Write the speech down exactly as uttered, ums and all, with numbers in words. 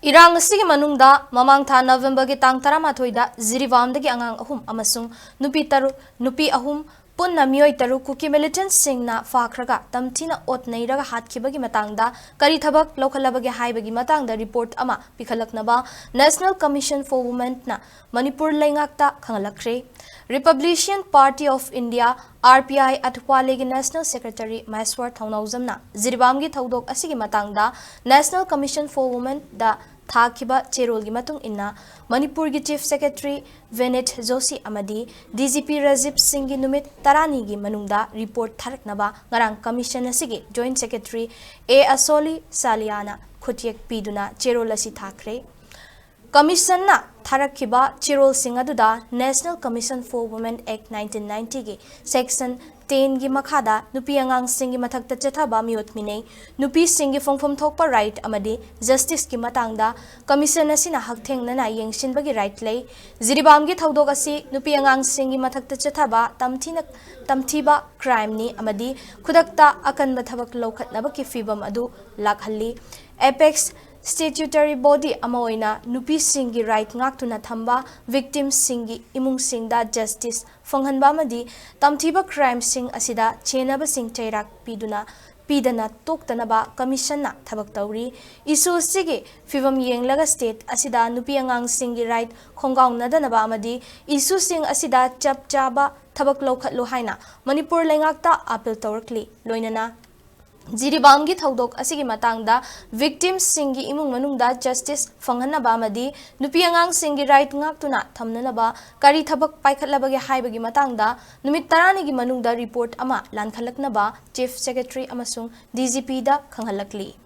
ꯏꯔꯥꯡ ꯑꯁꯤꯒꯤ ꯃꯅꯨꯡꯗ ꯃꯃꯥꯡ ꯊꯥ ꯅꯕꯦꯝꯕꯔꯒꯤ ꯇꯥꯡ ꯇꯔꯥꯃꯥꯊꯣꯏꯗ ꯖꯤꯔꯤꯕꯥꯝꯗꯒꯤ ꯑꯉꯥꯡ ꯑꯍꯨꯝ ꯑꯃꯁꯨꯡ ꯅꯨꯄꯤ ꯇꯔꯨꯛ, ꯅꯨꯄꯤ ꯑꯍꯨꯝ, ꯄꯨꯟꯅ ꯃꯤꯑꯣꯏ ꯇꯔꯨꯛ ꯀꯨꯀꯤ militantꯁꯤꯡꯅ ꯐꯥꯈ꯭ꯔꯒ ꯇꯝꯊꯤꯅ ꯑꯣꯠ ꯅꯩꯔꯒ ꯍꯥꯠꯈꯤꯕꯒꯤ ꯃꯇꯥꯡꯗ ꯀꯔꯤ ꯊꯕꯛ ꯂꯧꯈꯠꯂꯕꯒꯦ ꯍꯥꯏꯕꯒꯤ ꯃꯇꯥꯡꯗ report ꯑꯃ ꯄꯤꯈꯠꯂꯛꯅꯕ National Commission for Womenꯅ Manipur ꯂꯩꯉꯥꯛꯇ ꯈꯪꯍꯜꯂꯛꯈ꯭ꯔꯦ꯫ Republican Party of India, RPI, ꯑꯊꯋꯥꯂꯦꯒꯤ National Secretary ꯃꯍꯦꯁ꯭ꯋꯔ ꯊꯧꯅꯥꯎꯖꯝꯅ ꯖꯤꯔꯤꯕꯥꯝꯒꯤ ꯊꯧꯗꯣꯛ ꯑꯁꯤꯒꯤ ꯃꯇꯥꯡꯗ National Commission for Womenꯗ ꯊꯥꯈꯤꯕ ꯆꯦꯔꯣꯜꯒꯤ ꯃꯇꯨꯡ ꯏꯟꯅ, ꯃꯅꯤꯄꯨꯔꯒꯤ Chief Secretary ꯚꯤꯅꯤꯠ ꯖꯣꯁꯤ ꯑꯃꯗꯤ DGP ꯔꯥꯖꯤꯕ ꯁꯤꯡꯒꯤ ꯅꯨꯃꯤꯠ ꯇꯔꯥꯅꯤꯒꯤ ꯃꯅꯨꯡꯗ report ꯊꯥꯔꯛꯅꯕ ꯉꯔꯥꯡ commission ꯑꯁꯤꯒꯤ Joint Secretary ꯑꯦ ꯑꯁꯣꯂꯤ ꯁꯥꯂꯤꯌꯥꯅ ꯈꯨꯠꯌꯦꯛ ꯄꯤꯗꯨꯅ ꯆꯦꯔꯣꯜ ꯑꯁꯤ ꯊꯥꯈ꯭ꯔꯦ꯫ Commissionꯅ ꯊꯥꯔꯛꯈꯤꯕ ꯆꯦꯔꯣꯜꯁꯤꯡ ꯑꯗꯨꯗ National Commission for Women Act nineteen ninetyꯒꯤ section tenꯒꯤ ꯃꯈꯥꯗ ꯅꯨꯄꯤ ꯑꯉꯥꯡꯁꯤꯡꯒꯤ ꯃꯊꯛꯇ ꯆꯠꯊꯕ ꯃꯤꯑꯣꯠ ꯃꯤꯅꯩ, ꯅꯨꯄꯤꯁꯤꯡꯒꯤ ꯐꯪꯐꯝ ꯊꯣꯛꯄ right ꯑꯃꯗꯤ justiceꯀꯤ ꯃꯇꯥꯡꯗ commission ꯑꯁꯤꯅ ꯍꯛꯊꯦꯡꯅꯅ ꯌꯦꯡꯁꯤꯟꯕꯒꯤ right ꯂꯩ꯫ ꯖꯤꯔꯤꯕꯥꯝꯒꯤ ꯊꯧꯗꯣꯛ ꯑꯁꯤ ꯅꯨꯄꯤ ꯑꯉꯥꯡꯁꯤꯡꯒꯤ ꯃꯊꯛꯇ ꯆꯠꯊꯕ ꯇꯝꯊꯤꯅ, ꯇꯝꯊꯤꯕ crimeꯅꯤ ꯑꯃꯗꯤ ꯈꯨꯗꯛꯇ ꯑꯀꯟꯕ ꯊꯕꯛ ꯂꯧꯈꯠꯅꯕꯒꯤ ꯐꯤꯚꯝ ꯑꯗꯨ ꯂꯥꯛꯍꯜꯂꯤ꯫ Apex statutory body ꯑꯃ ꯑꯣꯏꯅ ꯅꯨꯄꯤꯁꯤꯡꯒꯤ right ꯉꯥꯛꯇꯨꯅ ꯊꯝꯕ, victimꯁꯤꯡꯒꯤ ꯏꯃꯨꯡꯁꯤꯡꯗ justice ꯐꯪꯍꯟꯕ ꯑꯃꯗꯤ ꯇꯝꯊꯤꯕ crimeꯁꯤꯡ ꯑꯁꯤꯗ ꯆꯦꯟꯅꯕꯁꯤꯡ ꯆꯩꯔꯥꯛ ꯄꯤꯗꯨꯅ, ꯄꯤꯗꯅ ꯇꯣꯛꯇꯅꯕ commissionꯅ ꯊꯕꯛ ꯇꯧꯔꯤ꯫ Issue ꯑꯁꯤꯒꯤ ꯐꯤꯚꯝ ꯌꯦꯡꯂꯒ state ꯑꯁꯤꯗ ꯅꯨꯄꯤ ꯑꯉꯥꯡꯁꯤꯡꯒꯤ right ꯈꯣꯡꯒꯥꯎꯅꯗꯅꯕ ꯑꯃꯗꯤ issueꯁꯤꯡ ꯑꯁꯤꯗ ꯆꯞ ꯆꯥꯕ ꯊꯕꯛ ꯂꯧꯈꯠꯂꯨ ꯍꯥꯏꯅ ꯃꯅꯤꯄꯨꯔ ꯂꯩꯉꯥꯛꯇ appeal ꯇꯧꯔꯛꯂꯤ꯫ ꯂꯣꯏꯅꯅ ꯖꯤꯔꯤꯕꯥꯝꯒꯤ ꯊꯧꯗꯣꯛ ꯑꯁꯤꯒꯤ ꯃꯇꯥꯡꯗ victimꯁꯤꯡꯒꯤ ꯏꯃꯨꯡ ꯃꯅꯨꯡꯗ justice ꯐꯪꯍꯟꯅꯕ ꯑꯃꯗꯤ ꯅꯨꯄꯤ ꯑꯉꯥꯡꯁꯤꯡꯒꯤ right ꯉꯥꯛꯇꯨꯅ ꯊꯝꯅꯅꯕ ꯀꯔꯤ ꯊꯕꯛ ꯄꯥꯏꯈꯠꯂꯕꯒꯦ ꯍꯥꯏꯕꯒꯤ ꯃꯇꯥꯡꯗ ꯅꯨꯃꯤꯠ ꯇꯔꯥꯅꯤꯒꯤ ꯃꯅꯨꯡꯗ report ꯑꯃ ꯂꯥꯟꯈꯠꯂꯛꯅꯕ Chief Secretary ꯑꯃꯁꯨꯡ DGPꯗ ꯈꯪꯍꯜꯂꯛꯂꯤ꯫